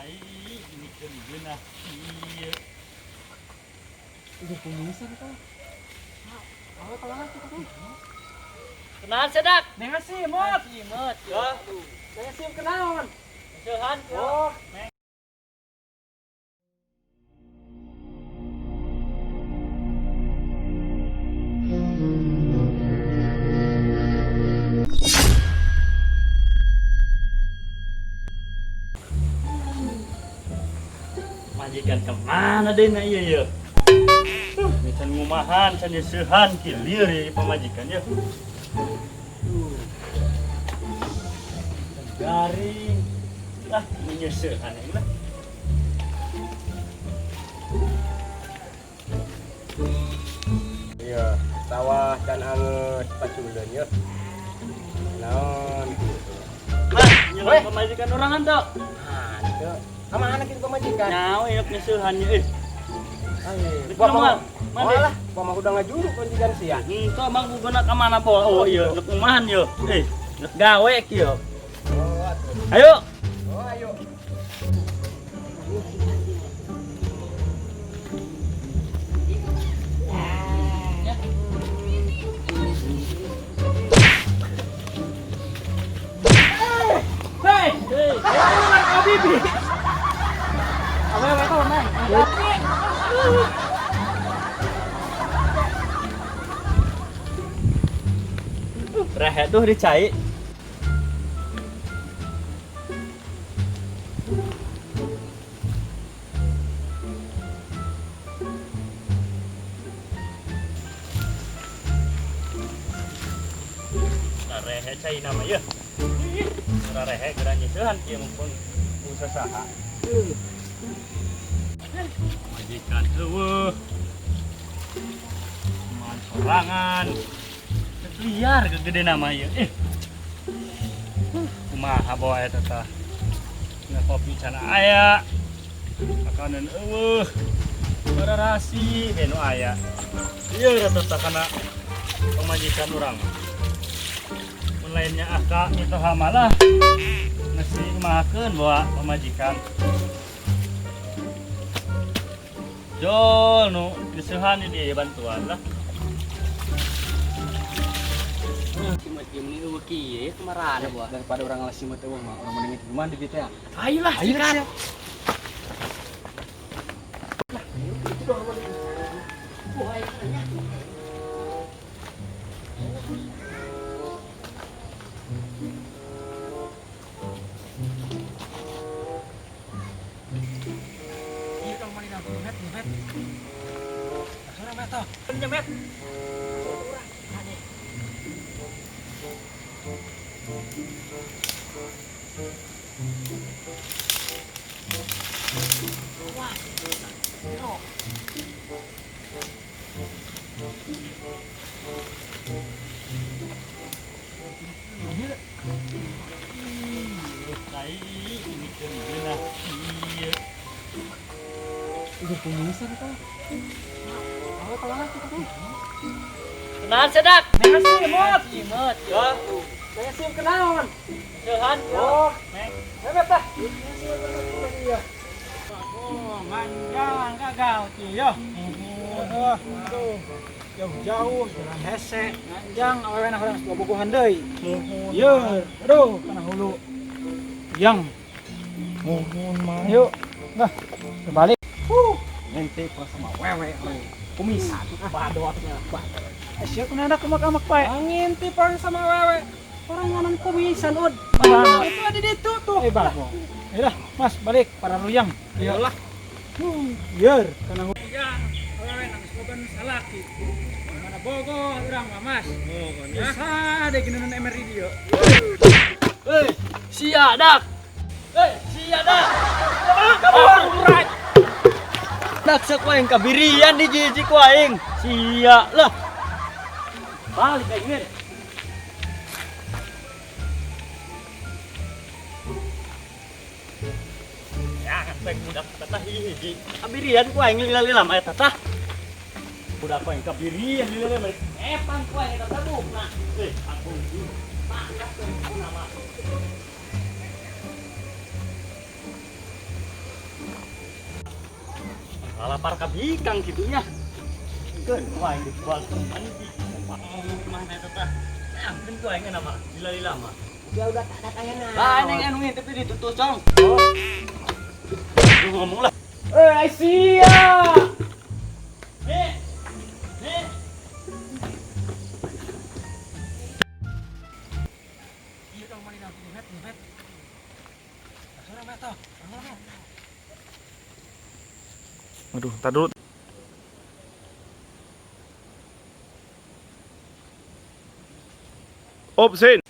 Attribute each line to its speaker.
Speaker 1: Ai, ini geunah ieu.
Speaker 2: Udah kumisan tah. Awe kalau kita teh.
Speaker 1: Kenalan sedak.
Speaker 2: Neng simut.
Speaker 1: Simut. Ya.
Speaker 2: Neng sim kenaon?
Speaker 1: Seuhan.
Speaker 2: Oh.
Speaker 1: Majikan kemana deh na iya ya? Can ngumahan, can nyeusehan kilir ya pamajikan ya. Can garing. Lah, menyeusehan ya lah.
Speaker 3: Iya, sawah dan anget paculeun ya. Naon gitu.
Speaker 1: Lah, nyelam pamajikan orang hantu.
Speaker 3: Ah, itu. Kemana kitu pamajikan?
Speaker 1: Nyawa ieu nyeusehan nya eh.
Speaker 3: Ai,
Speaker 1: Buah mah.
Speaker 3: Malah, buah mah udah ngajuru pamajikan sia.
Speaker 1: Henteu abang guguna ka mana po? Oh iya, rek ngumahan ye. Eh, rek gawe kieu.
Speaker 3: Oh, atuh.
Speaker 1: Ayo.
Speaker 3: Oh, ayo.
Speaker 2: Hei, hei, bibi. Awe awe tau neng.
Speaker 1: Rehe tuh dicai. Nah, rehe cai nama ya. Ora rehe geura nyeusehan kieu mumpung usaha. Majikan eueuh. Man sorangan. Liar kegede nama ieu. Eh. Kumaha bawa eta tah. Nga kopi can aya. Makanan eueuh. Bararasi we nu aya. Ieu eta tah kana pamajikan urang. Mun lainnya aka mitoha malah ngesi kumahakeun bawa pamajikan. Jol nu diseuhan di dieu bantuan lah.
Speaker 4: Simut ieu meni eueuh kieu kumarana buah.
Speaker 2: Daripada orang ngalah simut eueuh mah, orang mending gimana di dieu teh.
Speaker 4: Ayolah, sikat.
Speaker 2: Iya dong mani dah, met met. Suara met toh. Met.
Speaker 1: Ai, ini geunah ieu.
Speaker 2: Udah kumisan tah. Awe kalau kita teh.
Speaker 1: Kenalan sedak.
Speaker 2: Neng simut.
Speaker 1: Simut. Ya.
Speaker 2: Neng sim kenaon?
Speaker 1: Seuhan.
Speaker 2: Oh,
Speaker 1: Neng.
Speaker 2: met tah. Oh, manjang gagal kieu. Aduh, jauh-jauh jalan hese, nganjang awewe na urang bobogohan deui. Ieu, aduh, kana hulu. Yang muhun mah. Yuk, nah, kembali. Ngente sama wewe kumis badot badot. Siapa nanda kemak-amak pae? Ngintip sama wewe. Orang nganan kumisan ud. Itu ada di itu tuh. Eh bagong. Ayo Mas balik para ruyang. Iyalah. Yer kana ruyang. Wewe nang slogan salaki. Mana bogo urang mah Mas. Bisa deh gini MRI dia.
Speaker 1: Hei, sia dak. Hei, sia dak.
Speaker 2: Kabur.
Speaker 1: Dak sok aing kabirian di jiji ku aing. Sia lah. Balik aing mir. Ya, kan budak tatah hiji. Kabirian ku aing lila-lila mah eta tah. Budak aing kabirian lila-lila mah. Epang ku aing eta tabukna. Eh, ampun. Mangga tuh nama. Lalapar ka bikang kitu nya. Keun ku aing dibuang mandi. Mana eta tah? Angkeun ku aing mah, lila-lila mah.
Speaker 3: Dia udah tak ada kayana.
Speaker 4: Lah neng anu ngintip di ditutus dong.
Speaker 1: Lu ngomong lah.
Speaker 4: Eh, Aisyah.
Speaker 1: Nih. Nih.
Speaker 2: Iya dong mana dong met met. Suara met toh. Met.
Speaker 5: Aduh, tar dulu. Opsin.